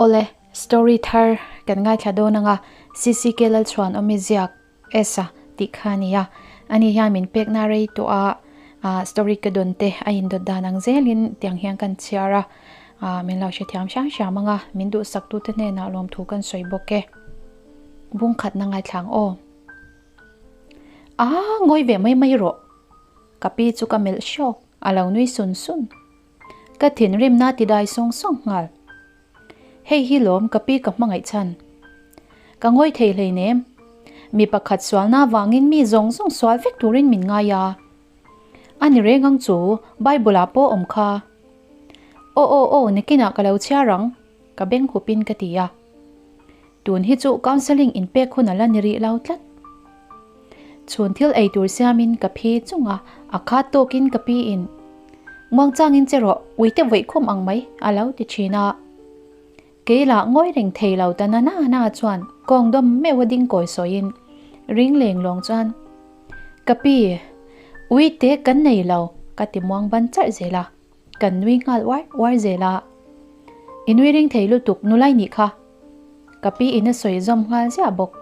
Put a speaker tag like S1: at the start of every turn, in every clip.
S1: Awle, story thar kan ngaithla dawn anga CCK Lalchhuan awmi ziak Esa tih kha a ni a. Ani hian min pekna rei tawh a, ah story ka dawn te a indawt dan ang zelin tiang hian kan chhiar a, ah min lo hrethiam hram hram anga min duhsak tute hnenah lawmthu kan sawi bawk e. Bung khatna ngaithla ang aw. Aa ngawi ve mai mai rawh. Ka pi chu ka melh hrawk, a lo nui sun sun. Ka thinrimna ti dai sawng sawng nghal. Hei hi lawm ka pi ka hmangaih chhan. Ka ngawi thei hleinem. Mi pakhat sualna vangin mi zawng zawng sual vek turin min ngai a. A ni reng ang chu, Bible ah pawh awm kha. Aw aw aw nikinah ka lo chhiar ang, ka beng hupin ka ti a. Tun hi chu counselling inpek hun a la ni rih lo tlat. Chhun thil ei tur siamin ka phi chung a, a khat tawkin ka pi in Muangchangin che rawh, uite vawi khum ang mai a lo ti thin a. Kei lah ngawi reng thei lo ta na na na chuan kawng dawm meuh a ding kawi sawiin ring leng lawng chuan Ka pi, uite kan nei lo ka ti muang ban charh zel a. Kan nui nghal uar uar zel a. I nui ring thei lutuk nulai nih kha. Ka pi in a sawi zawm nghal ziah bawk.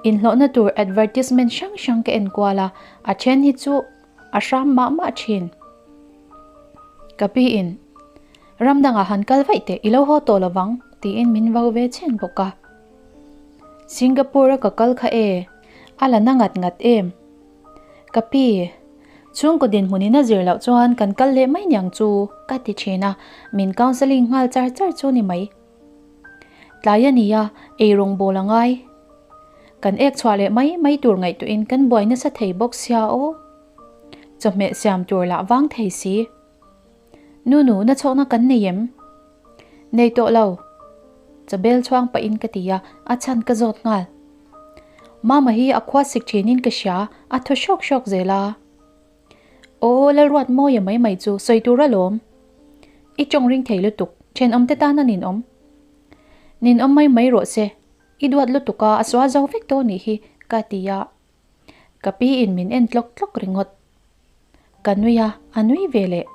S1: Inhlawhna tur advertisement hrang hrang ka en kual a, a then hi chu a hram mah mah thin. Ka pi in, Ram dangah han kal vaih teh, i lo haw tawh lovang, tiin min vo ve chhen bawk a. Singapore a ka kal kha e, a la na ngat ngat em? Ka pi, chhungkaw dinhmunin a zir loh chuan kan kal leh mai niang chu ka ti thin a, min counselling nghal char char chu ni mai. Tlai a nia, eirawng bawl a ngai. Kan ek chhuah leh mai mai tur ngaihtuahin kan buai nasa thei bawk sia aw. Chawhmeh siam tur lah vang thei si. Nunu, na chhawkna kan nei em? Nei tawh lo. Chabel chhuang pahin ka ti a, a chhan ka zawt nghal. Mama hi a khua sik thinin ka hria, a thaw hrawk hrawk zel a. Aw, Lalruat Mawia mai mai chu sawi tur alawm. I tawng ring thei lutuk, thenawm te tan a ninawm. Ninawm mai mai rawh se, i duat lutuk a, a sual zo vek tawh nih hi, ka ti a. Ka pi in min en tlawk tlawk ringawt. Ka nui a, a nui ve leh.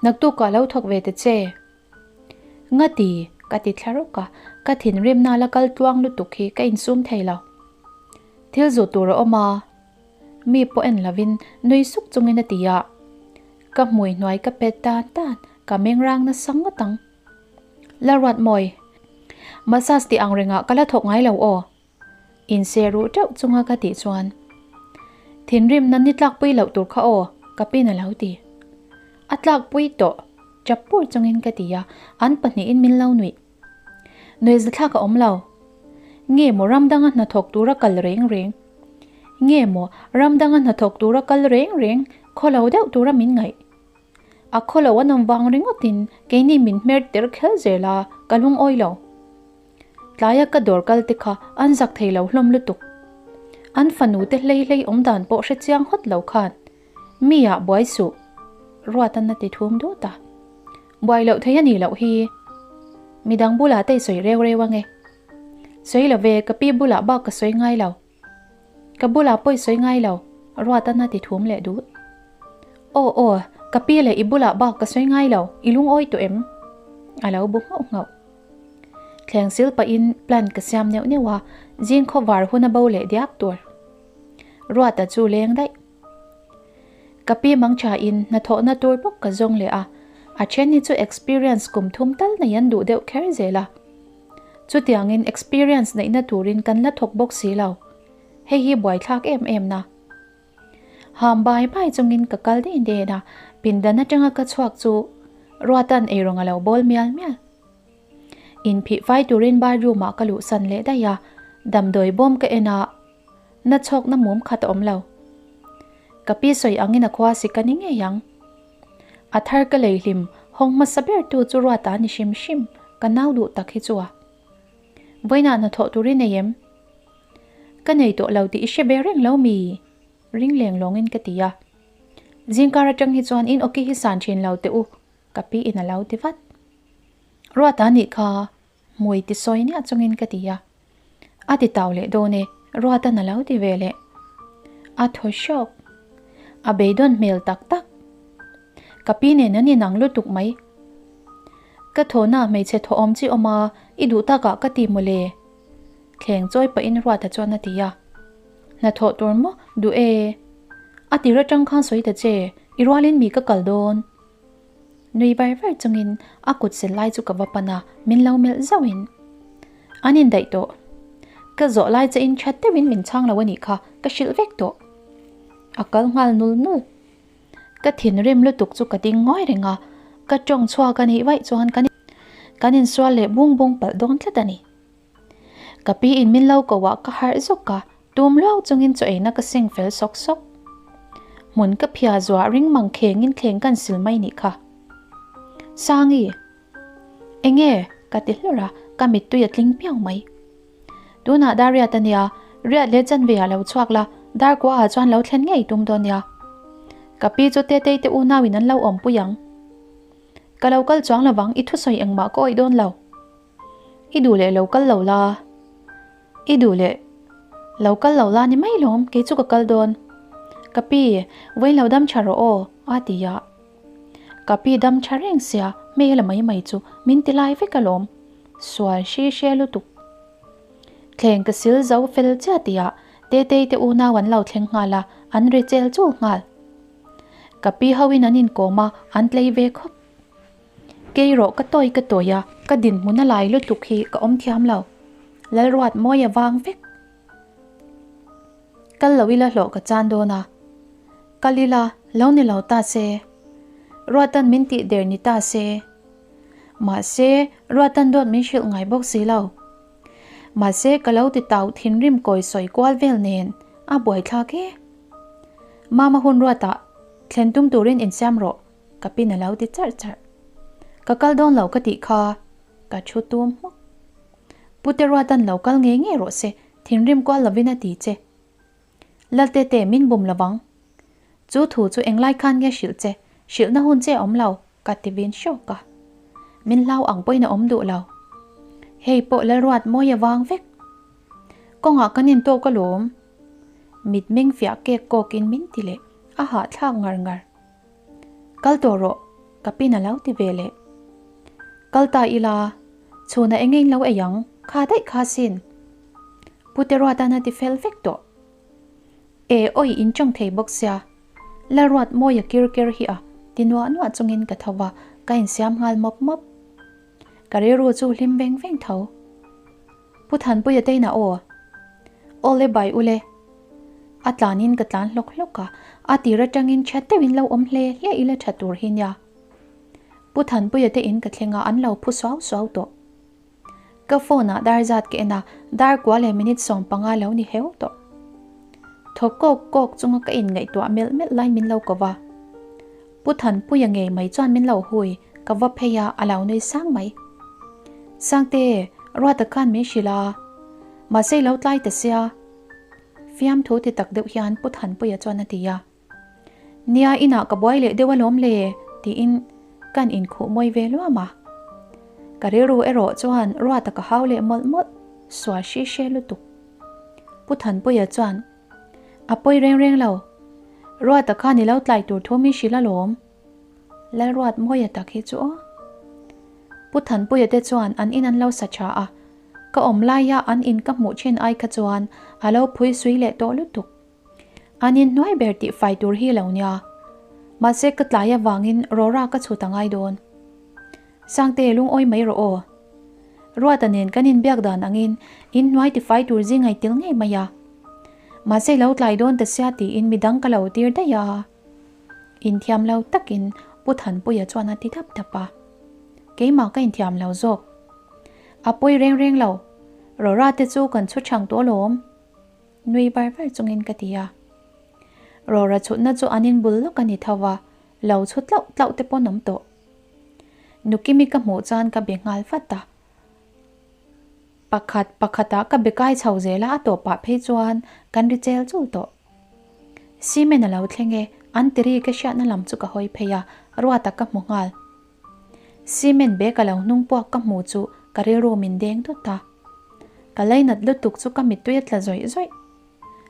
S1: Naktukah lo thawk ve ta che. Ngati, ka ti thla rawk a, ka thinrimna la kal tluang lutuk hi ka insum thei lo. Thil zu tur a awm a, mi pawh en lovin nui suk chungin a ti a. Ka hmui hnuai ka pet tan tan, ka meng rang nasa ngawt ang. La ruat mawi. Massage tih ang rengah ka la thawk ngai lo aw. Inseh ruh teuh chunga ka tih chuan, Thinrimna ni tlakpui loh tur kha aw, ka pin a lo ti. A tlakpui tawh, chap pur chungin ka ti a, an pahnihin min lo nuih. Nuihzathlak a awm lo. Nge maw ram danga hnathawk tura kal reng reng? Nge maw ram danga hnathawk tura kal reng reng khaw lo deuh tura min ngaih? A khaw lo an awm vang ringawtin keini min hmer ter kher zel a, ka lungawi lo. Tlaia ka dawr kal te kha an zak thei lo hlawm lutuk. An fanu te hlei hlei awm dan pawh hre chiang hawt lo khan mi ah buai suh Ruat an a ti thum dut a. Buai loh thei a nih loh hi. Midang bulah te i sawi reu reu ange. Sawi lo ve, ka pi bulah bak ka sawi ngai lo. Ka bulah pawh i sawi ngai lo, Ruat an a ti thum leh dut. Aw aw, ka pi leh i bulah bak ka sawi ngai lo, i lungawi tawh em? A lo bu nghauh nghauh. Thleng sil pahin plan ka siam neuh neuh a, zing khawvar hun a bo leh diak tur. Ruata chu leng daih. Ka pi mang thain hnathawhna tur bawk ka zawng leh a, a then hi chu experience kum thum tal nei an duh deuh kher zel a. Chutiangin experience neihna turin kan la thawk bawk si lo. Hei hi buaithlak em em na. Ham bai bai chungin ka kal den den a, pindan atanga ka chhuak chu Ruata'n eirawng a lo bawl mial mial. Inphih fai turin bathroom ah ka luhsan leh daih a, damdawi bawm ka en a, na chhawkna mum khat a awm lo. Ka pi sawi angin a khua sik a ni ngei ang. A thar ka lei hlim hawng hmasa ber tu chu Ruata a ni hrim hrim, ka nau duh tak hi chu a. Vawiinah hnathawh turin nei em? Ka nei tawh lo tih i hre ve reng lo mi? Ring leng lawngin ka ti a. Zingkar atang hi chuan in awki hi san thin lo teh u, ka pi in a lo ti vat. Ruata nih kha hmui ti sawi nia chungin ka ti a. A ti tau leh dawn e, Ruata'n a lo ti ve leh. A thaw hrawk. A beidawn hmel tak tak. Ka pi nen an inang lutuk mai. Ka thawhna hmeichhe thaw awm chi awm a, i duh takah ka ti mawle. Thleng chawi pahin Ruata chuan a ti a. Hnathawh tur maw duh e. A tir atang khan sawi ta che, i rualin mi ka kal dawn. Nui var var chungin a kut sel lai chu ka va pan a, min lo melh zauhin. An indaih tawh. Ka zawh lai che in that deuhin min chhang lo a nih kha, ka hrilh vek tawh. A kal nghal nul nul. Ka thinrim lutuk chu ka ding ngawi reng a, ka tawng chhuak a nih vaih chuan kan kan insual leh bung bung palh dawn tlat a ni. Ka pi in min lo ko ah ka harh zawk a, tum luau chungin chaw eina ka seng fel sawk sawk. Hmun ka phia zuah ring mang khengin thleng kan sil mai nih kha. Sangi! Enge? ka ti hlur a, ka mittui a tling piau mai. Tunah dar riat a nia, riat leh chanve ah lo chhuak la, dar kua ah chuan lo thlen ngei tum dawn nia. Ka pi chu Tetei te unau in an lo awmpui ang. Ka lo kal chuang lovang, i thusawi engmah ka awih dawn lo. I duh leh lo kal lo la. I duh leh lo kal lo la ni mai lawm, kei chu ka kal dawn. Ka pi, vawiin lo dam tha rawh aw, a ti a. Ka pi dam tha reng sia, hmel a mai mai chu min ti lai vek alawm. Sual hri hre lutuk. Thleng ka sil zo fel chiah tihah Tetei te unau an lo thleng nghal a, an ri chel chul nghal. Ka pi hoin an inkawm a, an tlei ve khawp. Kei rawh ka tawi ka tawi a, ka dinhmun a lai lutuk hi ka awm thiam lo. Lalruat mawi a vang vek. Kal lo ila hlawh ka chan dawn a. Kal ila lo ni lo ta se. Ruatan min tih der ni ta se. Mahse, Ruatan dawt min hrilh ngai bawk si lo. Mahse, ka lo ti tau thinrim kawi sawi kual vel nen a buaithlak e. Mama hun Ruatah thlen tum turin insiam rawh. Ka pin a lo ti charh charh. Ka kal dawn lo ka tih kha ka thu tum hmawk. Pute Ruatan lo kal ngei ngei rawh se, thinrim kual lovin a ti che. Laltete min bum lovang. Chu thu chu englai khan nge hrilh che, hrilhna hun che a awm lo, ka ti vin hrawk a. Min hlau ang pawhin a awm duh lo. Hei pawh Lalruat mawi a vang vek. Kawngah kan intawk alawm. Mitmeng fiah kek kawkin min ti leh, a hahthlak ngar ngar. Kal tawh rawh, ka pin a lo ti ve leh. Kal ta ila, chhunah eng in lo ei ang, kha daih kha sin. Pu Teruatan a ti fel vek tawh. E awi in tawng thei bawk sia, Lalruat mawi a kir ker hi a ti nuah nuah chungin ka tho va, ka insiam nghal mawp mawp. Ka rilru chu hlim veng veng tho. Pu Thanpuia te inah aw. Awle bai ule. A tlanin ka tlan hlawk hlawk a, a tir atangin tha deuhin lo awm hle hle ila tha tur hi nia. Pu Thanpuia te in ka thleng a, an lo phu suau suau tawh. Ka phone ah dar zat ka en a, dar kua leh minute 15 lo ni heu tawh. Thaw kawk kawk chunga ka inngaihtuah melh melh lai min lo ko va. Pu Thanpuia ngei mai chuan min lo hui, ka va phei a, a lo nui sang mai. Sangte, Ruata khan min hrilh a, mahse i lo tlai ta sia. Fiamthu ti tak deuh hian Pu Thanpuia chuan a ti a. Nia, inah ka buai leh deuh alawm le, tiin kan inkhuh mawi ve luam a. Ka rilru erawh chuan Ruata ka hau leh mawlh mawlh, sual hri hre lutuk. Pu Thanpuia chuan, A pawi reng reng lo. Ruata khan i lo tlai tur thu min hrilh alawm. Lalruat Mawia tak hi chu aw. Pu Thanpuia te chuan an in an lo sa tha a, ka awm laia an in ka hmuh thin ai kha chuan a lo phui sui leh tawh lutuk. An in hnuai ber tih fai tur hi lo nia. Mahse ka tlai avangin Rora ka chhut a ngai dawn. Sangte lungawi mai rawh aw. Ruata nen kan inbiak dan angin in hnuai tifai tur zing ai tel ngei mai a. Mahse lo tlai dawn ta sia tiin midang ka lo tir daih a. Inthiam lo takin Pu Thanpuia chuan a ti dap dap a. Keimah ka inthiam lo zawk. A pawi reng reng lo. Rora te chu kan chhu chhang tawh alawm. Nui var var chungin ka ti a. Rora chhutna chu an inbul lawk a ni tho va, lo chhu tlauh tlauh te pawn awm tawh. Nukimi ka hmuh chuan ka be nghal vat a. Pakhat pakhatah ka be kai chho zel a, a tawpah phei chuan kan ri chel chul tawh. Cement a lo thleng e, an tiri ka hriatna lam chu ka hawi phei a, Ruata ka hmu nghal. Cement bag a lo hnung puak ka hmu chu ka rilru min deng dawt a. Ka lainat lutuk chu ka mittui a tla zawih zawih.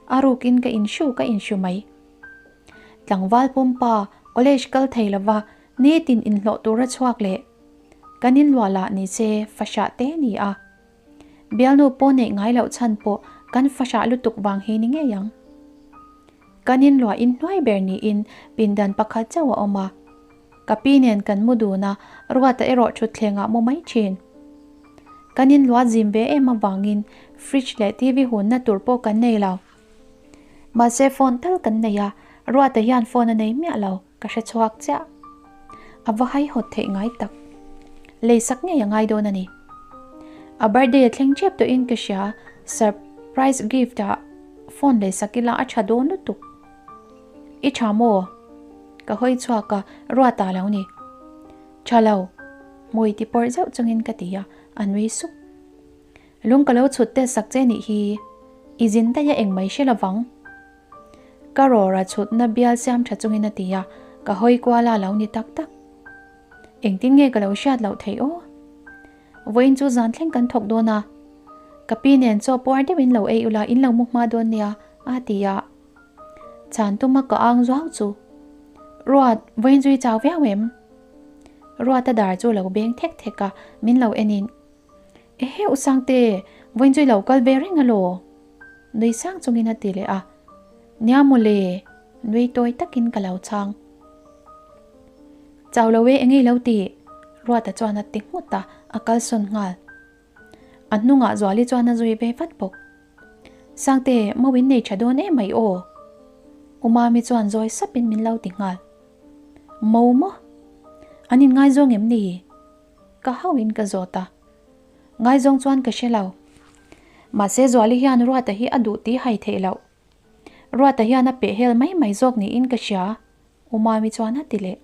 S1: A rukin ka inhru ka inhru mai. Tlangval pumpa college kal thei lova nitin inhlawh tura chhuak leh. Kan inluah lah ni se fahrah te ni a. Bialnu pawh neih ngai loh chhan pawh kan fahrah lutuk vang hi ni ngei ang. Kan inluah inhnuai ber niin pindan pakhat chauh a awm a. Ka pi nen kan mu dun a, Ruata erawh thutthlengah mu mai thin. Kan inluah zim ve em avangin fridge leh TV hunna tur pawh kan nei lo. Mahse phone tal kan nei a, Ruata hian phone a nei miah lo, ka hre chhuak chiah. A va haihawt theih ngai tak. Lei sak ngei a ngai dawn a ni. A birthday a thleng tep tawhin ka hria, surprise gift ah phone lei sak ila a tha dawn lutuk. I tha maw? Ka hawi chhuak a, Ruata lo ni. Tha lo. Hmui ti pawrh zeuh chungin ka ti a, a nui sup. Lung ka lo chhut tel sak che nih hi, i zin daih a engmai hre lovang. Ka rawra chhutna bial siam tha chungin a ti a, ka hawi kual a lo ni tak tak. Engtin nge ka lo hriat loh theih aw? Vawiin chu zan thleng kan thawk dawn a, ka pi nen chaw puar deuhin lo ei ula in lo mu hma dawn nia, a ti a. Chhan tuma ka ang zuau chu. Ruat, vawiin chu i chau viau em? Ruata dar chu lo beng thek thek a, min lo enin. Ehe u Sangte, vawiin chu i lo kal ve reng alaw? Nui sang chungin a ti leh a. Nia mawle, nui tawi takin ka lo chhang. Chau lo e, enge i lo tih? Ruata chuan a ti nghut a, a kalsawn nghal. A hnungah Zuali chuan a zui ve vat bawk. Sangte, mo in nei tha dawn em mai aw? U Mami chuan zawi sapin min lo ti nghal. Mo maw? An inngaizawng em ni? Ka hauhin ka zawt a. Ngaizawng chuan ka hre lo. Mahse Zuali hian Ruata hi a duh tih hai theih loh. Ruata hian a peh hel mai mai zawk niin ka hria, U Mami chuan a ti leh.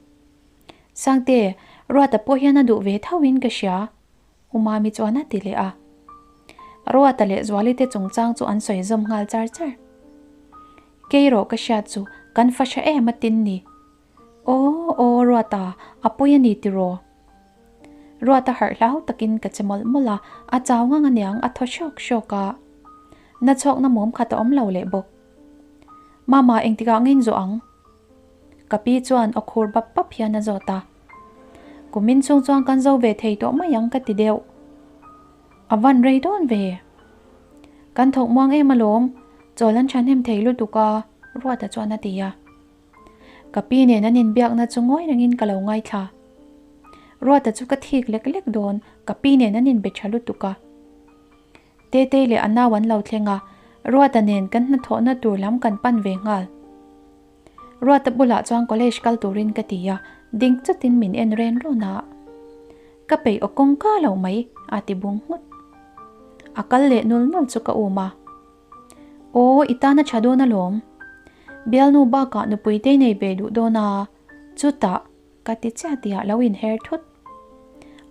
S1: Sangte, Ruata pawh hian a duh ve thoin ka hria, U Mami chuan a ti leh a. Ruata leh Zuali te chungchang chu an sawi zawm nghal char char. Kei rawh ka hriat chu kan fa hre em a tin ni. Aw aw Ruata, a pawi a ni tiraw? Ruata harh hlau takin ka che mawlh mawlh a, a chau ngang aniang a thaw hrawk hrawk a. Na chhawkna mawm khat a awm lo leh bawk. Mama engtikah ngein zawh ang? Ka pi chuan aw khur bap bap hian a zawt a. Kumin chhung chuan kan zo ve thei tawh mai ang ka ti deuh. A van rei dawn ve. Kan thawk muang em alawm, chawl an thahnem thei lutuk a, Ruata chuan a ti a. Ka pi nen an inbiakna chu ngawi rengin ka lo ngaithla. Ruata chu ka thik lek lek dawn, ka pi nen an inbe tha lutuk a. Tetei leh a nau an lo thleng a, Ruata nen kan hnathawhna tur lam kan pan ve nghal. Ruata bulah chuan college kal turin ka ti a, ding chutin min en ren rawn a. Ka peih aw kawngka lo mai, a ti bung nghut. A kal leh nul nul chu ka um a. Aw, i tan a tha dawn alawm. Bialnu bakah nupui te nei ve duh dawn a, chutah ka ti chiah tihah lo inher thut.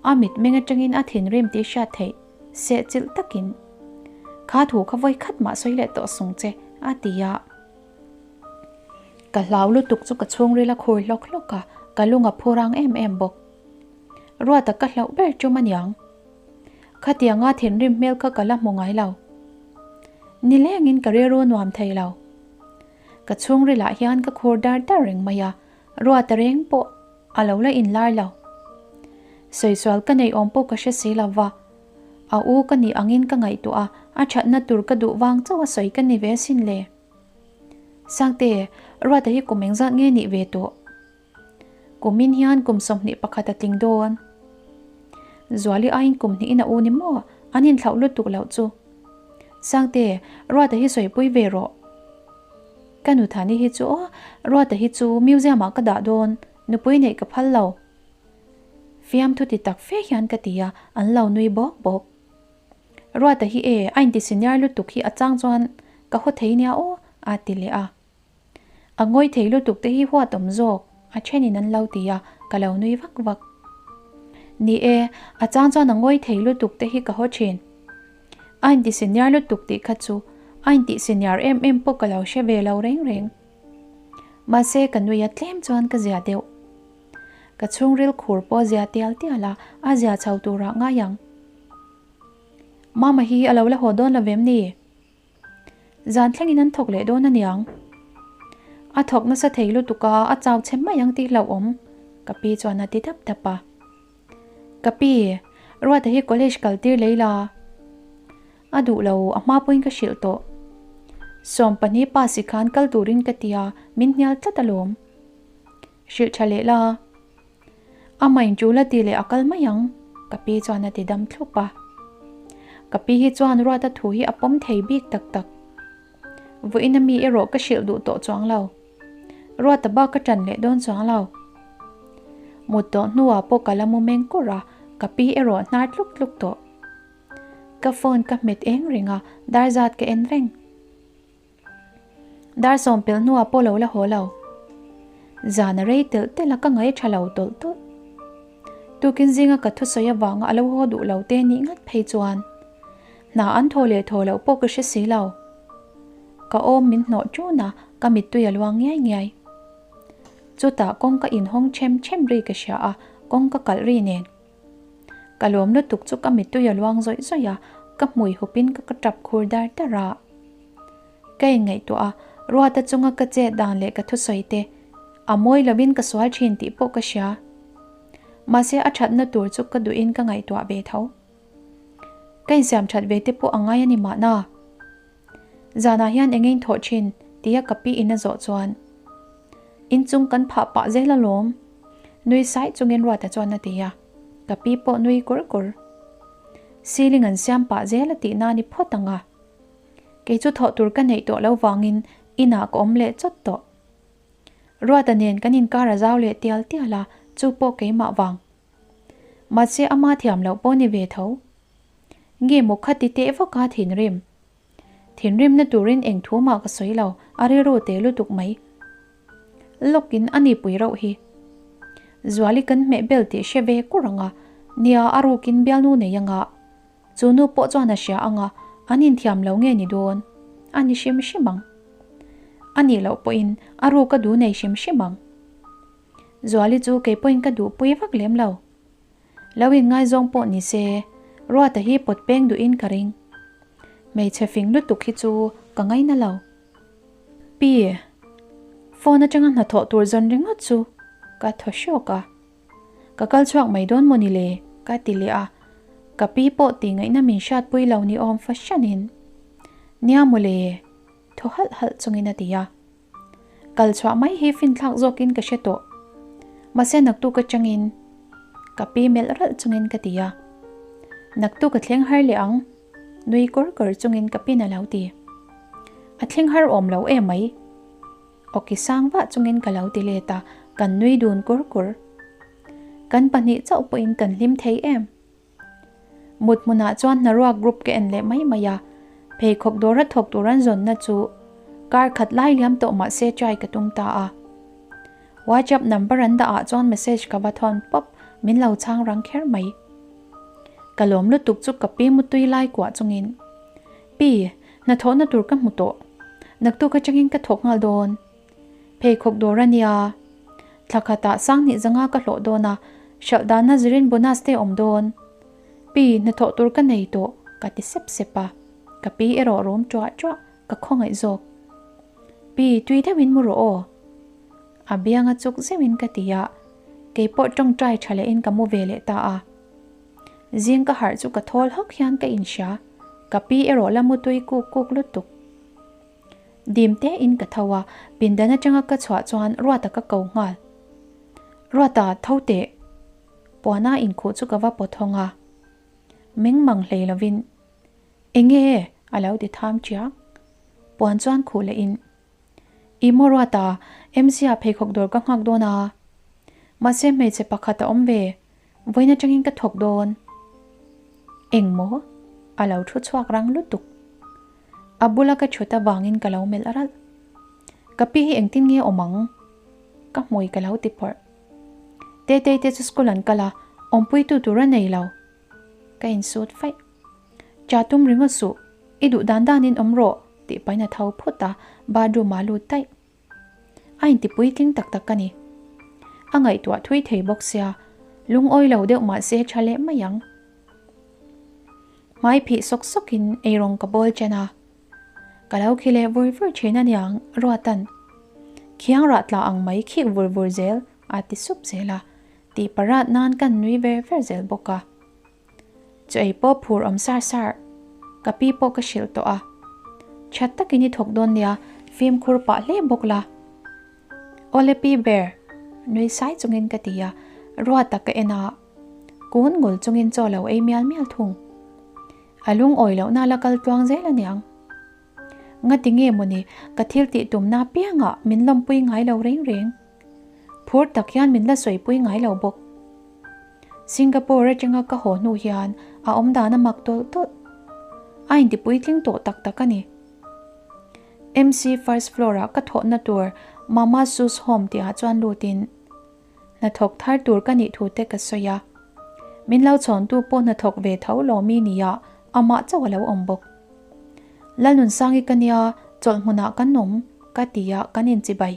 S1: A mitmeng atangin a thinrim tih hriat theih seh chilh takin, Kha thu kha vawi khat mah sawi leh tawh sung che, a ti a. Ka hlau lutuk chu ka chhungril a khur hlawk hlawk a, ka lung a phu rang em em bawk. Ruata ka hlauh ber tum aniang. Khatianga thinrim hmel kha ka la hmu ngai lo. Nilengin ka rilru nuam thei lo. Ka chhungrilah hian ka khur dar dar reng mai a, ruata reng pawh a lo la inlar lo. Sawisual ka neih awm pawh ka hre si lo va, a u ka nih angin ka ngaihtuah a, a thatna tur ka duh vang chauh a sawi ka ni ve asin le. Sangte, ruata hi kum engzat nge nih ve tawh? Kumin hian kum 21 a tling dawn. Zuali aiin kum hnihin a u ni maw? An inthlauh lutuk loh chu. Sangte, Ruata hi sawipui ve rawh. Ka nu Thani hi chu aw, Ruata hi chu museum ah ka dah dawn, nupui neih ka phal lo. Fiamthu ti tak fe hian ka ti a, an lo nui bawk bawk. Ruata hi e, a inti senior lutuk hi a chang chuan ka haw thei nia aw, a ti leh a. A ngawi thei lutuk te hi huat awm zawk, a thenin an lo ti a, ka lo nui vak vak. Ni e, a chang chuan a ngawi thei lutuk te hi ka haw thin. A inti senior lutuk tih kha chu a intih senior em em pawh ka lo hre ve lo reng reng. Mahse ka nui a tlem chuan ka zia deuh. Ka chhungril khur pawh a zia tial tial a, a zia chho turah ngai ang. Mama hi a lo la haw dawn lo vem ni? Zan thlengin an thawk leh dawn aniang. A thawk nasa thei lutuk a, a chau chhe mai ang tih hlauhawm, ka pi chuan a ti dap dap a. Ka pi, Ruata hi college kal tir lei la. A duh lo, a hma pawhin ka hrilh tawh. 12 pass i khan kal turin ka ti a, min hnial tlat alawm. Hrilh tha leh la. Amah in tul a ti leh a kal mai ang, ka pi chuan a ti dam thlup a. Ka pi hi chuan Ruata thu hi a pawm thei bik tak tak. Vawiin a mi erawh ka hrilh duh tawh chuang lo. Ruata bak ka ṭan leh dawn chuang lo. Mut tawh hnuah pawh ka la mu meng kur a, ka pi erawh hnar tluk tluk tawh. Ka phone ka hmet eng reng a, dar zat ka en reng. Dar sawmpelh hnuah pawh lo la haw lo. Zan a rei telh telh a ka ngaih tha lo tawlh tawlh. Tukin zinga ka thusawi avanga a lo haw duh lo te nih ngat phei chuan hna an thaw leh thaw loh pawh ka hre si lo. Ka awm min hnawh ṭun a, ka mittui a luang ngiai ngiai. Chutah kawng ka inhawng ṭhem ṭhem ri ka hria a, kawng ka kalh ri nen. Ka lawm lutuk chu ka mittui a luang zawih zawih a, ka hmui hupin ka ka tap khur dar dar a. Ka inngaihtuah a, Ruata chunga ka chet dan leh ka thusawi te a mawi lovin ka sual thin tih pawh ka hria. Mahse a thatna tur chu ka duhin ka ngaihtuah ve tho. Ka insiam that ve te pawh a ngai a ni mahna. Zanah hian eng in thawh thin tia ka pi in a zawh chuan inchung kan phah pah zel alawm. Nui saih chungin Ruata chuan a ti a, ka pi pawh nui kur kur. Ceiling an siam pah zel a tih na ni phawt ang a. Kei chu thawh tur ka neih tawh lo vangin inah ka awm leh chawt tawh. Ruata nen kan inkar a zau leh tial tial a, chu pawh keimah vang. Mahse ama thiam loh pawh ni ve tho. Nge maw kha ti teh vak a thinrim. Thinrimna turin eng thu mah ka sawi lo, a rilru te lutuk mai. Lawkin a ni pui rauh hi. Zuali kan hmeh bel tih hre ve kur ang a, nia a rukin bialnu nei ang a. Chu nu pawh chuan a hria ang a, an inthiam lo nge ni dawn? A ni hrim hrim ang. A nih loh pawhin a ruk a duh nei hrim hrim ang. Zuali chu kei pawhin ka duhpui vak lem lo. Lo inngaizawng pawh ni se, Ruata hi pawt peng duhin ka ring. Hmeichhe fing lutuk hi chu ka ngaina lo. Pi, phone atanga hnathawh tur zawn ringawt chu ka thaw hrawk a. Ka kal chhuak mai dawn maw ni le? ka ti leh a. Ka pi pawh tih ngaihna min hriatpui lo ni awm fahranin, Nia maw le? thaw halh halh chungin a ti a. Kal chhuah mai hi finthlak zawkin ka hre tawh. Mahse naktuk atangin ka pi melh ralh chungin ka ti a. Naktuk a thleng har leh ang, nui kawr kawr chungin ka pin a lo ti. A thleng har awm lo em mai. Awki sang vah chungin ka lo ti let a, kan nui dun kur kur. Kan pahnih chauh pawhin kan hlim thei em. Mut hmunah chuan hnaruak group ka en leh mai mai a, pheikhawk dawra thawk tur an zawnna chu kar khat lai liam tawh mah se try ka tum ta a. WhatsApp number an dah ah chuan message ka va thawn pawp, min lo chhang rang kher mai. Ka lawm lutuk chu ka pi mutui lai kuah chungin, Pi, hnathawhna tur ka hmu tawh. Naktuk atangin ka thawk nghal dawn. Pheikhawk dawr a nia. Thla khatah sanghnih zanga ka hlawh dawn a, hralh dana zirin bonus te awm dawn. Pi, hnathawh tur ka nei tawh, ka ti sep sep a. Ka pi erawh rawm ṭuah ṭuah, ka khawngaih zawk. Pi, tui deuhin mu rawh aw. A bianga chuk zeuhin ka ti a, keipawh ṭawngṭai ṭha lehin ka mu ve leh ta a. Zing ka harh chu ka thawl hawk hian ka inhria, ka pi erawh la mu tui kuk kuk lutuk. Dim te in ka tho a, pindan atanga ka chhuah chuan Ruata ka ko nghal. Ruata, tho teh! Puana inkhuh chu ka va pawt hawng a. Meng mang hlei lovin, Enge? a lo ti tham chiang. Puan chuan khuh leh in, I maw Ruata, MC-ah pheikhawk dawr ka nghak dawn a. Mahse hmeichhe pakhat a awm ve, Vawiin atangin ka thawk dawn. Eng maw? A lo thu chhuak rang lutuk. A bula ka thut avangin ka lo melh ralh. Ka pi hi engtin nge awm ang? Ka hmui ka lo ti phawrh. Tetei te chu school an kal a, awmpuitu tur a nei lo. Ka insut faih. Cha tum ringawt suh, i duh dan danin awm rawh tih pahin a tho phut a, bathroom ah lut daih. A inti puitling tak tak a ni. A ngaihtuah thui thei bawk sia, lungawi lo deuh mah se tha leh mai ang. Hmai phih sawk sawkin eirawng ka bawl chen a. Ka lo khi leh vur vur thin a niang, Ruatan. Khiang rah tla ang mai khik vur vur zel a ti sup zel a. Tih parat nan kan nui ver ver zel bawk a. Chaw ei pawh phur awm sar sar. Ka pi pawh ka hrilh tawh a. That takin i thawk dawn nia, fimkhur pah hle bawk la. Awle pi ber, nui sai chungin ka ti a, Ruata ka en a, kun ngul chungin chaw lo ei mial mial thung. A lungawi lohna la kal tluang zel aniang. Ngati nge mawni ka thil tih tumna apiangah min lawmpui ngai lo reng reng. Phur tak hian min la sawipui ngai lo bawk. Singapore atanga ka haw hnu hian a awmdan a mak tawlh tawlh. A intipuitling tawh tak tak a ni. MC first floor ah ka thawhna tur Mama Su's Home tihah chuan lutin hnathawk thar tur ka nih thu te ka sawi a. Min lo chhawntu pawh hnathawk ve tho lawmi nia amah chauh a lo awm bawk. Lalnunsangi ka nia chawlh hmunah kan awm ka ti a kan inchibai.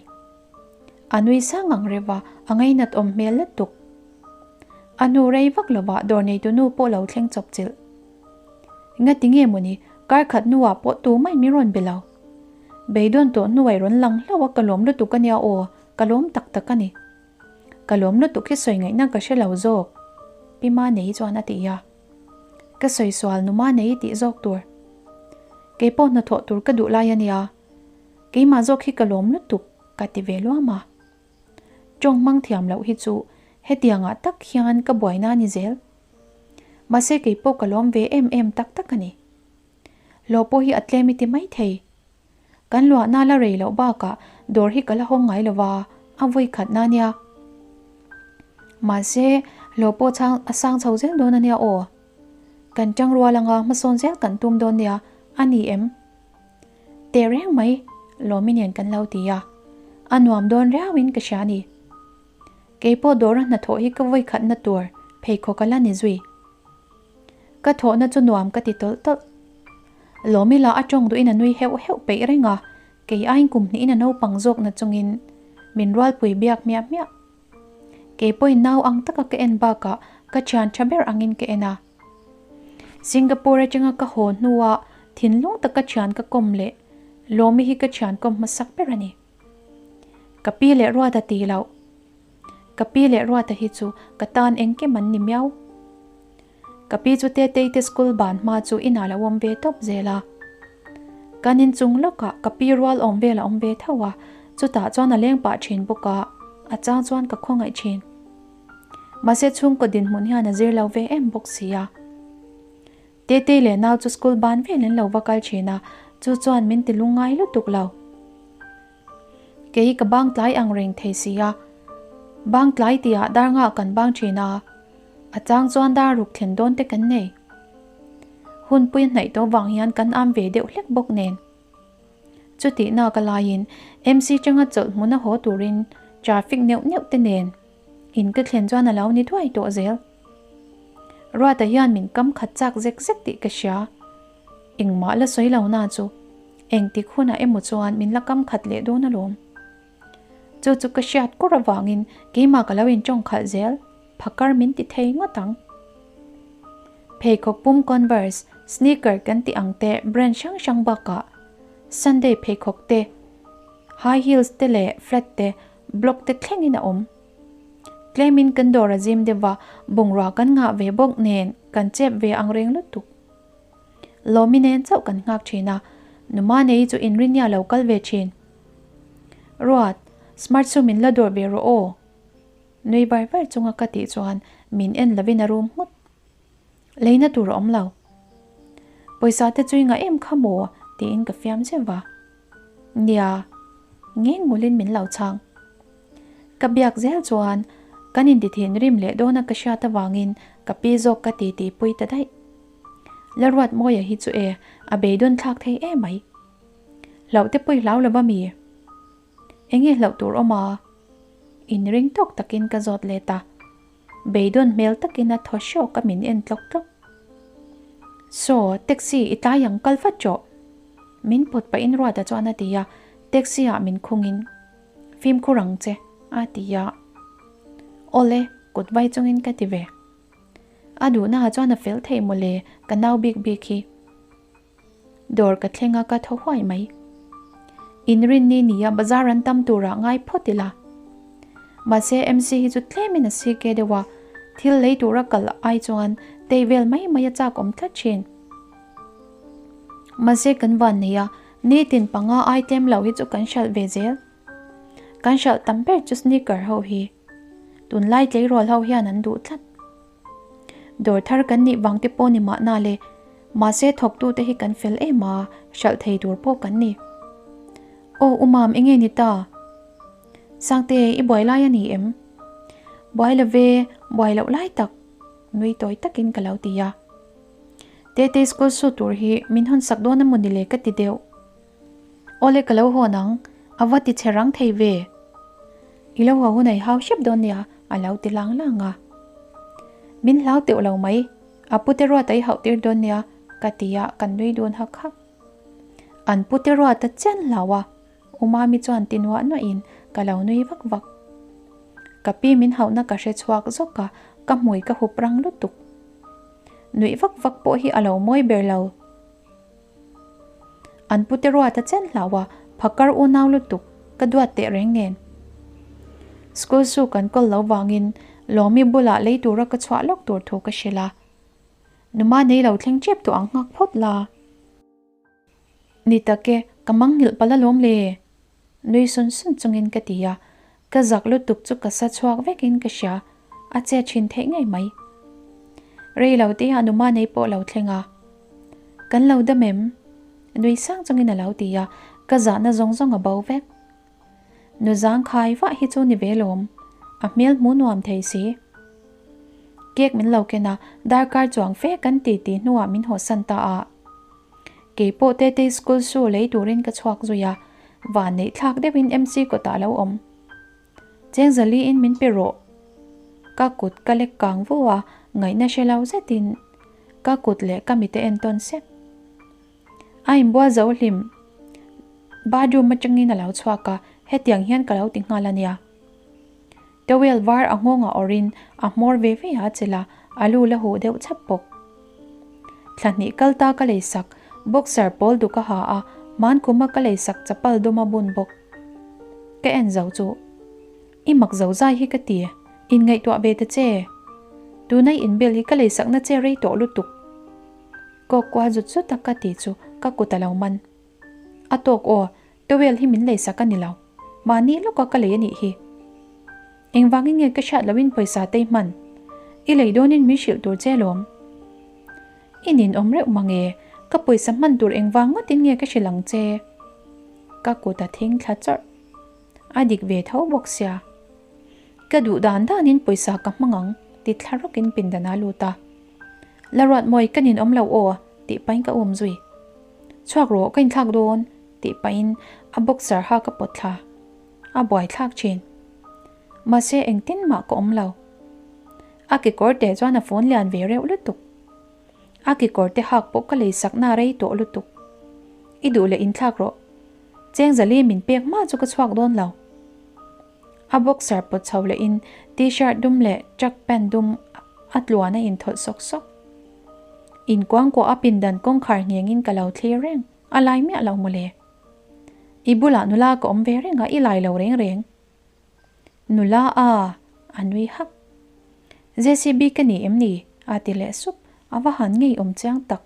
S1: A nui sang ang reuh a, a ngainat awm hmel lutuk. A hnu rei vak lovah dawr neitu nu pawh lo thleng chawp chilh. Ngati nge mawni kar khat hnuah pawh tumah min rawn be lo. Beidawn tawh hnuai rawn lang hlauh a ka lawm lutuk a nia aw, ka lawm tak tak a ni. Ka lawm lutuk hi sawi ngaihna ka hre lo zawk, Pi Manei chuan a ti a. Ka sawi sual nu Manei tih zawk tur. Kei pawh hnathawh tur ka duh lai a nia. Keimah zawk hi ka lawm lutuk ka ti ve luam a. Tawng hmang thiam loh hi chu hetiangah tak hian ka buaina a ni zel. Mahse kei pawh ka lawm ve em em tak tak a ni. Hlawh pawh hi a tlem i ti mai thei. Kan luahna la rei loh bakah dawr hi ka la hawng ngai lo va, a vawi khatna a nia. Mahse hlawh pawh chang a sang chho zel dawn a nia aw. Kan tangrual anga hmasawn zel kan tum dawn nia a ni em? Teh reng mai, Lawmi nen kan lo ti a. A nuam dawn riauin ka hria a ni. Kei pawh dawra hnathawh hi ka vawi khatna tur pheikhawk a la ni zui. Ka thawhna chu nuam ka ti tawlh tawlh. Lawmi lah a tawng duhin a nui heuh heuh peih reng a, kei aiin kum hnihin a naupang zawkna chungin min rualpui biak hmiah hmiah. Kei pawhin nau ang taka ka en bakah ka thian tha ber angin ka en a. Singapore atanga ka haw hnua thinlung taka thian ka kawm leh Lawmi hi ka thian kawm hmasak ber a ni. Ka pi leh Ruata ti loh. Ka pi leh Ruata hi chu ka tan engkim an ni miau. Ka pi chu Tetei te school ban hma chu inah lo awm ve tawp zel a. Kan inchung lawkah ka pi rual awm vel a awm ve tho a, chutah chuan a leng pah thin bawk a, a chang chuan ka khawngaih thin. Mahse chhungkaw dinhmun hian a zir lo ve em bawk si a. Tetei leh nau chu school ban vel an lo va kal thin a, chu chuan min ti lungngai lutuk lo. Kei ka bang tlai ang reng thei si a, bang tlai tihah dar ngah kan bang thin a, a chang chuan dar ruk thlen dawn te kan nei. Hunpui a hnaih tawh vang hian kan am ve deuh hlek bawk nen. Chutih nak a laiin MC changa chawlh hmun a haw turin traffic neuh neuh te nen in ka thlen chuan a lo ni thuai tawh zel. Ruata hian min kam khat chak zek zek tih ka hria. Engmah la sawi lo na chu engtik hunah emaw chuan min la kam khat leh dawn alawm. Chu chu ka hriat kur avangin keimah ka lo intawng khalh zel, phakar min ti thei ngawt ang. Pheikhawk pum Converse, sneaker kan tih ang te brand hrang hrang bakah Sunday pheikhawk te, high heels te leh flat te, block te thlengin a awm. Tlemin kan dawr a zim deuh va, bungrua kan ngah ve bawk nen kan chep ve ang reng lutuk. Lawmi nen chauh kan nghak thin a, Numa nei chu inrinnia lo kal ve thin. Ruat, smart chu min la dawr ve rawh aw. Nui var var chunga ka tih chuan min en lovin a rum nghut. Leina tur a awm lo. Pawisa te chu i ngah em kha maw? tiin ka fiam zeuh va. Nia, ngeng ngulin min lo chhang. Ka biak zel chuan kan inti thinrim leh dawna ka hriat avangin ka pi zawk ka ti tih pui ta daih. Laruatmawia hi chu e, a beidawn thlak thei em mai. Hlauh te pawh i hlau lo va mi? Enge hlauh tur awm a? Inring tawk takin ka zawt let a. Beidawn hmel takin a thaw hrawk a min en tlawk tlawk. Saw, taxi i tlai ang kal vat rawh. Min pawt pahin Ruata chuan a ti a, taxi ah min khungin fimkhur ang che a ti a. Awle, kut vai chungin ka ti ve. A duhnaah chuan a fel thei mawle ka nau bik bik hi. Dawr ka thleng a ka thaw huai mai. Inrinni nia bazar an tam turah ngai phawt ila. Mahse MC hi chu tlemin a CK deuh a, thil lei tura kal ai chuan tei vel mai mai a chak awm tlat thin. Mahse kan van nei a, nitin panga ai tlem lo hi chu kan hralh ve zel. Kan hralh tam ber chu sneaker ho hi. Tunlai tleirawl ho hian an duh tlat. Dawr thar kan nih vang te pawh ni mahna le, mahse thawktute hi kan fel em a, hralh thei tur pawh kan ni. Aw u Mam enge ni ta? Sangte i buai lai a ni em? Buai lo ve, buai loh lai tak, nui tawi takin ka lo ti a. Tete school su tur hi min hawn sak dawn emaw ni le ka ti deuh. Awle ka lo hawn ang, a va ti che rang thei ve. I lo haw hun ei hau hrep dawn nia a lo ti lang lang a. Min hlau teuh lo mai, a pute ruat a i hauh tir dawn nia ka ti a kan nui dun hak hak. An pute ruat a chian hlau a, U Mami chuan ti nuah nuahin ka lo nui vak vak. Ka pi min hauhna ka hre chhuak zawk a, ka hmui ka hup rang lutuk. Nuih vak vak pawh hi a lo mawi ber lo. An pute ruat a chen hlau a, phakar unau lutuk, ka duat teh reng nen. School su kan kawl lo vangin Lawmi bulah lei tura ka chhuah lawk tur thu ka hrilh a. Numa nei lo thleng tep tawh ang nghak phawt la. Ni tak e, ka mangnghilh palh alawm le. Nui sun sun chungin ka ti a, ka zak lutuk chu ka sa chhuak vekin ka hria, a che thin theih ngei mai. Rei lo te ah numa nei pawh lo thleng a. Kan lo dam em? Nui sang chungin a lo ti a, ka zahna zawng zawng a bo vek. Nu zangkhai vah hi chu ni ve lawm, a hmel hmu nuam thei si. Cake min lo ken a, darkar chuang fe kan ti tih hnuah min hawsan ta a. Kei pawh Tetei school shoe lei turin ka chhuak zui a, van neih thlak deuhin MC kawtah a lo awm. Cheng zaliin min pe rawh. Ka kut ka lek kang vu a, ngaihna hre lo zetin ka kut leh ka mite entawn sep. A inbual zo hlim. Bathroom atangin a lo chhuak a, hetiang hian ka lo ti nghal a nia. Towel var a nghawng a awrhin a hmawr ve ve a chilh a, a lu la huh deuh chhap bawk. Thla hnih kal ta ka leisak, boxer pawl duk a ha a, hman kuma ka leisak chapal dum a bun bawk. Ka en zo chu. I mak zo zai hi ka ti, inngaihtuah ve ta che. Tuna i inbel hi ka leisakna che rei tawh lutuk. Kawk kual zut zut a ka ti chu ka kut a lo man. A tawk aw, towel hi min leisak a ni lo. Mahni lawka ka lei a nih hi. Engvangin nge ka hriat loin pawisa te i hman? I lei dawnin min hrilh tur che alawm. I ninawm reuh mang e, ka pawisa hman tur engvang ngawtin nge ka hrilh ang che? Ka kut a thing thla chawrh. A dik ve tho bawk sia. Ka duh dan danin pawisa ka hmang ang ti thla rawkin pindan a lut a. La ruat mawi ka ninawm lo aw tih pahin ka um zui. Chhuak rawh ka inthlak dawn tih pahin a boxer ha ka pawt thla. A buaithlak thin. Mahse engtin mah ka awm lo. A kekawr teh chuan a phone lian ve reuh lutuk. A kekawr te hak pawh ka leisakna rei tawh lutuk. I duh leh inthlak rawh. Cheng zali min pek hma chu ka chhuak dawn lo. A boxer pawt chho lehin t-shirt dum leh track pant dum a tluan a inthawlh sawk sawk. Inkuangkuah a pindan kawngkhar nghengin ka lo thlir reng, a lai miah lo mawle. I bulah nula ka awm ve reng a, i lai lo reng reng. Nula a, a nui hak. JCB ka ni em ni? a ti leh sup, a va han ngei awm chiang tak.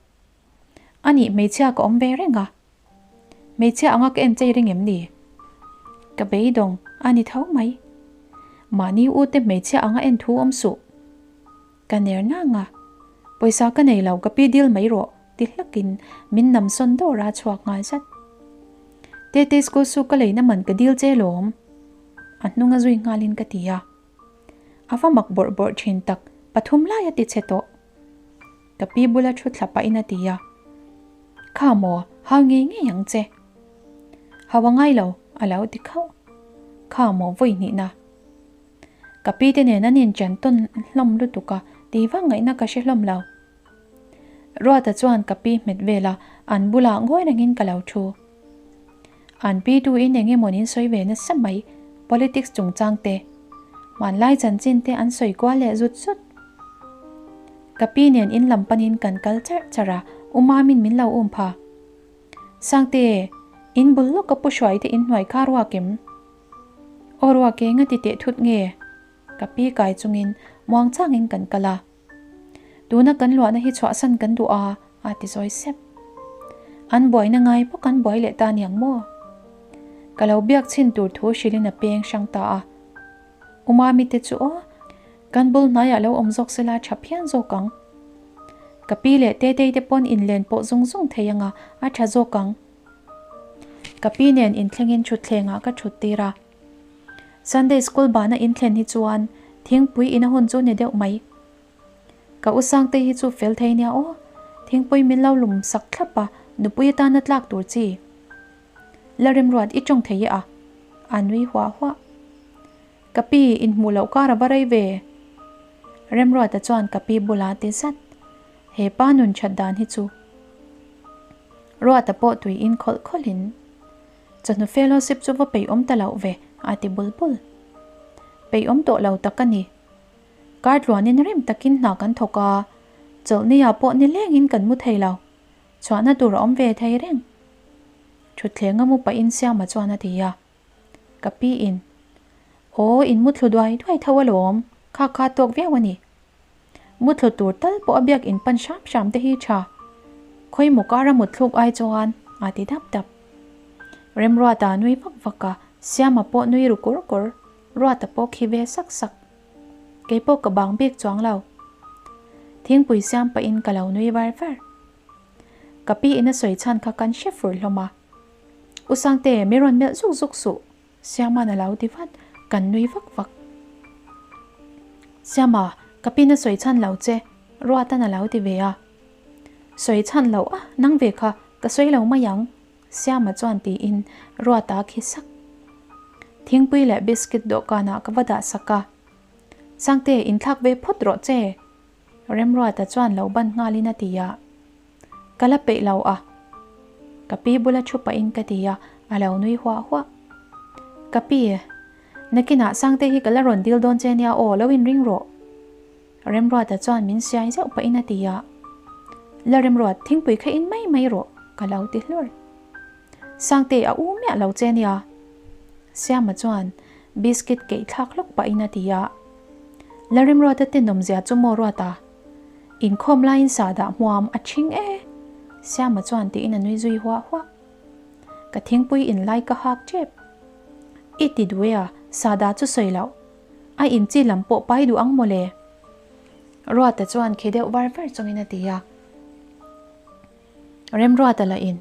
S1: A nih hmeichhia ka awm ve reng a. Hmeichhia anga ka en chei reng em ni? Ka beidawng a ni tho mai. Mahni u te hmeichhia anga en thu awm suh. Ka ner nang a. Pawisa ka nei lo ka pi dil mai rawh ti hlakin min nam sawn dawr a chhuak nghal zat. Tete school su ka leina man ka dil che lawm. A hnung a zui nghalin ka ti a. A va mak bawrh bawrh thin tak pathum lai a ti che tawh. Ka pi bula thu thla pahin a ti a, Kha maw, hau ngei ngei ang che. Hau a ngai lo, a lo ti khauh. Kha maw vawi hnihna. Ka pi te nen an inchan tawn hlawm lutuk a, ti vak ngaihna ka hre hlawm lo. Ruata chuan ka pi hmet vel a, an bulah ngawi rengin ka lo thu. An pi tu in eng emaw nin sawi ve nasa mai, politics chungchang te, hmanlai chanchin te an sawi kual leh zut zut. Ka pi nen in lam panin kan kal charh charh a, U Mamin min lo um pha. Sangte, in bul lawk ka pu hruai te in hnuai kha ruak em? Aw ruak eng a ti teh thut nge? Ka pi kai chungin muangchangin kan kal a. Tuna kan luahna hi chhuahsan kan duh a, a ti zawi sep. An buaina ngai bawk an buai leh ta niang maw? Ka lo biak chhin tur thu hrilhin a peng hrang ta a. U Mami te chu aw, kan bul hnaiah lo awm zawk sela tha phian zawk ang. Ka pi leh Tetei te pawn inlen pawh zung zung thei anga a tha zawk ang. Ka pi nen inthlengin thutthlengah ka thut tir a. Sunday school bana inthlen hi chuan thingpui ina hun chu ni deuh mai. Ka u Sangtei hi chu fel thei nia aw, thingpui min lo lum sak thlap a, nupui atana tlak tur chi. La remruat i tawng thei e a, a nui huah huah. Ka pi, inhmuh loh kar a va rei ve. Remruata chuan ka pi bula ti zat. He pa nun that dan hi chu. Ruata pawh tui in khawlh khawlhin. Chawhnu fellowship chu va peih awm ta loh ve, a ti bul bul. Peih awm tawh lo tak a ni. Kar tluanin rim takin hna kan thawk a, chawlhniah pawh nilengin kan mu thei lo. Chhuahna tur a awm ve thei reng. Thutthleng a mu pahin Siama chuan a ti a. Ka pi in, Aw, in mu thlu duai duai tho alawm, kha kha tawk viau a ni. Mu thlu tur tal pawh a biak in pan hram hram te hi tha. Khawi maw kara mut thluk ai chuan a ti dap dap. Remruata nui vak vak a, Siama pawh nui ru kur kur, Ruata pawh khi ve sak sak. Kei pawh ka bang bik chuang lo. Thingpui siam pahin ka lo nui var var. Ka pi in a sawi chhan kha kan hre fur hlawm a. U Sangte, mi rawn melh zuk zuk suh. Siama'n a lo ti vat, kan nui vak vak. Siama, ka pin a sawi chhan lo che, Ruata'n a lo ti ve a. Sawi chhan loh a, nang ve kha, ka sawi lo mai ang, Siama chuan tiin Ruata a khi sak. Thingpui leh biscuit dawhkanah ka va dah sak a. Sangte, inthlak ve phawt rawh che, Remruata chuan lo ban nghalin a ti a. Ka la peih lo a. Ka pi bula thu pahin ka ti a, a lo nui huah huah. Ka pi, nakinah Sangte hi ka la rawn dil dawn che nia aw, lo inring rawh. Remruata chuan min siai zeuh pahin a ti a. La Remruat, thingpui kha in mai mai rawh, ka lo ti hlur. Sangte a u miah lo che nia. Siama chuan biscuit keih thlak hlawk pahin a ti a. La Remruata tenawmzia chu maw Ruata? Inkhawm laiin sahdah hmuam a ṭhing e! Siama chuan tiin a nui zui huah huah. Ka thingpui in lai ka hak ṭep. I ti duh e a, sahdah chu sawi loh. A inchi lam pawh pai duh ang mawle. Ruata chuan khi deuh var var chungin a ti a. Remruata lah in,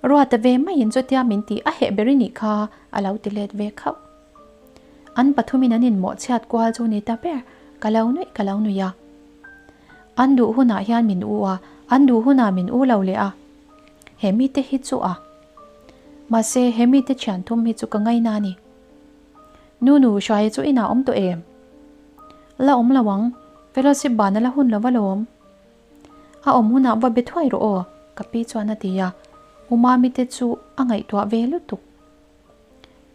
S1: Ruata ve maiin chutia min tih a heh ber i nih kha a lo ti let ve khauh. An pathumin an inmawhchhiat kual chu ni ta ber, ka lo nuih ka lo nuih a. An duh hunah hian min u a, an duh hunah min u lo leh a. He mite hi chu a. Mahse, he mite thian thum hi chu ka ngaina a ni. Nunu, Hruaia chu inah awm tawh em? La awm lo ang, fellowship ban a la hun lo va lawm. A awm hunah va be thuai rawh aw, ka pi chuan a ti a, U Mami te chu a ngaihtuah ve lutuk.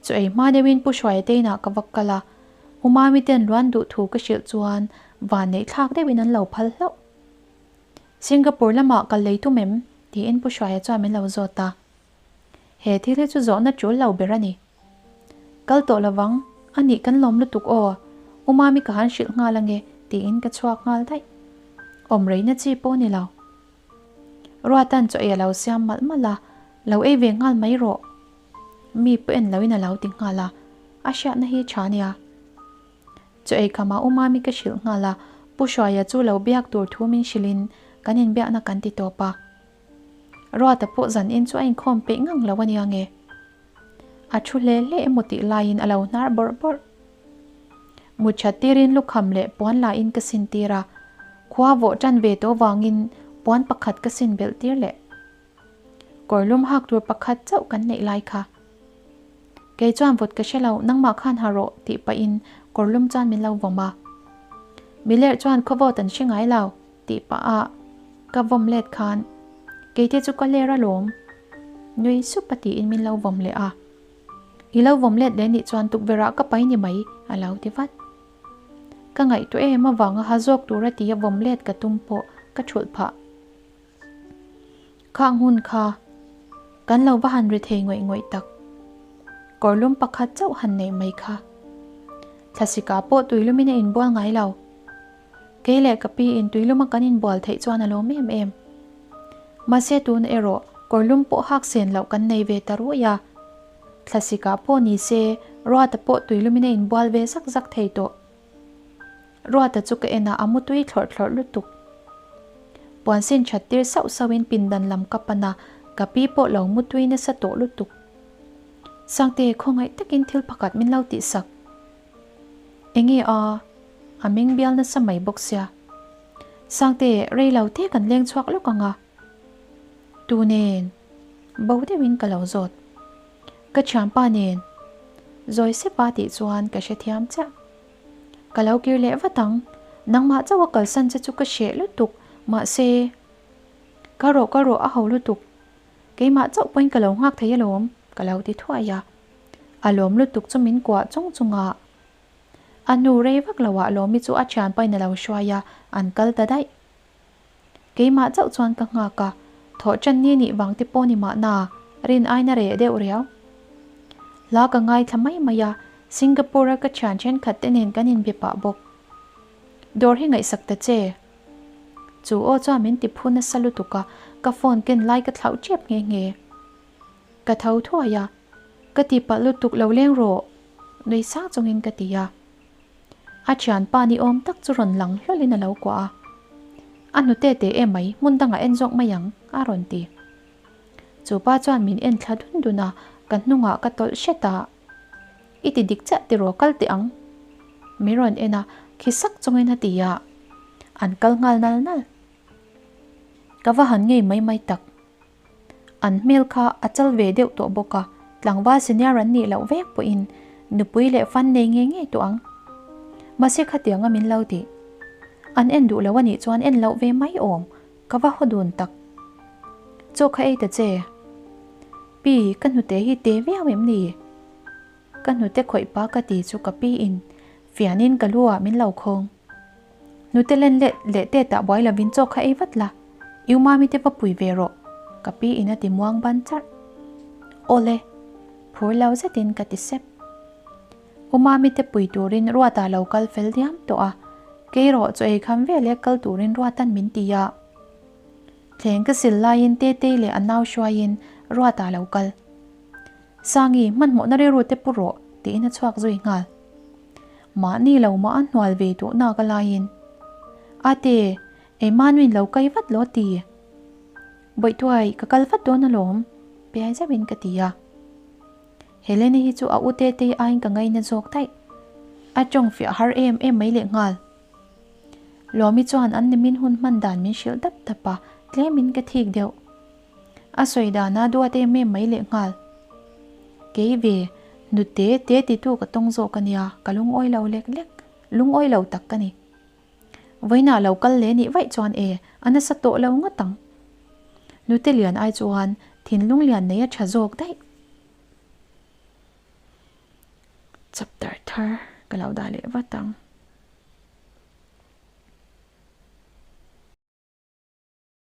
S1: Chu ei hma deuhin Pu Hruaia te inah ka va kal a, U Mami ten luan duh thu ka hrilh chuan van neih thlak deuhin an lo phal hlauh. Singapore lamah kal lei tum em? tiin Pu Hruaia chuan min lo zawt a. He thil hi chu zawhna tul lo ber a ni. Kal tawh lovang, a nih kan lawm lutuk aw, U Mami ka han hrilh nghal ange tiin ka chhuak nghal daih. Awm reina chi pawh ni lo. Ruatan chaw ei a lo siam malh malh a, lo ei ve nghal mai rawh. Mi pawh en loin a lo ti nghal a, a hriatna hi tha nia. Chaw ei khamah U Mami ka hrilh nghal a, Pu Hruaia chu lo biak tur thu min hrilhin kan inbiakna kan ti tawp a. Ruata pawh zan in chu a inkhawm peih ngang lo a nia nge. A thu hle hle emaw tih laiin a lo hnar bawrh bawrh. Mut that tirin lukham leh puan lain ka sin tir a, khua vawh tan ve tawh vangin puan pakhat ka sin belh tir leh. Kawrlum hak tur pakhat chauh kan neih lai kha. Kei chuan vawt ka hre lo, nangmah khan ha rawh tih pahin kawrlum chuan min lo vawm a. Milerh chuan khaw vawt an hre ngai lo tih pah a ka vawm let khan keite chu ka ler alawm. Nui sup a tiin min lo vawm leh a. I lo vawm let leh nih chuan tukverh ah ka pai ni mai a lo ti vat. Ka ngaihtuah em avanga ha zawk tur a ti a vawm let ka tum pawh ka thulh phah. Khang hun kha kan lo va han ri thei ngawih ngawih tak. Kawrlum pakhat chauh han neih mai kha. Thlasika pawh tuilumin a inbual ngai lo. Kei leh ka pi in tuiluma kan inbual theih chuan a lawm em em. Mahse tun erawh kawrlum pawh hak sen loh kan nei ve ta ruih a. Thlasika pawh ni se Ruata pawh tuilumin a inbual ve zak zak thei tawh. Ruata chu ka en a, a mutui thlawrh thlawrh lutuk. Puansin that tir sauh sauhin pindan lam ka pan a, ka pi pawh lo mutui nasa tawh lutuk. Sangte, khawngaih takin thil pakhat min lo tihsak. Enge a? A meng bial nasa mai bawk sia. Sangte, rei lo te kan leng chhuak lawk ang a. Tu nen? Bo deuhin ka lo zawt. Ka thianpa nen. Zawi sepa tih chuan ka hrethiam chiah. Ka lo kir leh vat ang. Nangmah chauh a kalsan che chu ka hreh lutuk, mahse. Ka rawh ka rawh a ho lutuk. Keimah chauh pawhin ka lo nghak thei alawm, ka lo ti thuai a. A lawm lutuk chu min kuah chung chung a. A hnu rei vak loah Lawmi chu a thianpain a lo hruai a, an kal ta daih. Keimah chauh chuan ka nghak a, thawh ṭan ni nih vang te pawh ni mahna, rin aina reh deuh riau. Hla ka ngaithla mai mai a, Singapore-a ka ṭhian ṭhenkhat te nen kan inbe pah bawk. Dawr hi ngaihsak ta che. Chu aw chuan min ti phu nasa lutuk a, ka phone ken lai ka thlauh ṭep nghe nghe. Ka tho thuai a, ka ti palh lutuk lo leng rawh, nui sang chungin ka ti a. A thianpa ni awm tak chu rawn lang hlawlin a lo kuah a. A hnute teh em mai, hmun dangah en zawk mai ang, a rawn ti. Chu pa chuan min en thla dun dun a, ka hnungah ka tawlh hret a. I ti dik chiah tiraw kal teh ang. Min rawn en a, khi sak chungin a ti a. An kal nghal nal nal. Ka va han ngei mai mai tak. An hmel kha a chal ve deuh tawh bawk a, tlangval senior an nih loh vek pawhin nupui leh fan nei ngei ngei tawh ang. Mahse khatianga min lo tih. An en duh lo a nih chuan en loh ve mai awm, ka va haw dun tak. Chaw kha ei ta che. Pi, ka hnute hi te viau em ni? Ka hnute khawih pa ka ti chu ka pi in fianin ka lu ah min lo khawng. Hnute len leh leh te tah buai lovin chaw kha ei vat la, U Mami te va pui ve rawh, ka pi in a ti muang ban charh. Awle, phur lo zetin ka ti sep. U Mami te pui turin Ruata lo kal fel diam tawh a, kei rawh chaw ei kham veleh kal turin Ruatan min ti a. Thleng ka sil laiin Tetei leh a nau hruaiin Ruata lo kal. Sangi, hmanhmawhna rilru te pu rawh, tiin a chhuak zui nghal. Mahni lo mah a hnual ve duh nak a laiin, Ate, Emmanuel lo kai vat lo ti. Bawihtuai, ka kal vat dawn alawm, piai zeuhin ka ti a. Helene hi chu a u Tetei aiin ka ngaina zawk daih. A tawng fiah har em em mai lehnghal. Lawmi chuan an nimin hun hman dan min hrilh dap dap a, tlemin ka thik deuh. A sawi dana duat em em mai leh nghal. Kei ve, nute te titu ka tawng zawk a nia, ka lungawi lo lek lek, lungawi lo tak ka ni. Vawiinah lo kal leh nih vaih chuan e, a nasa tawh lo ngawt ang. Nute lian ai chuan thinlung lian nei a tha zawk daih. Chapter thar ka lo dah leh vat ang.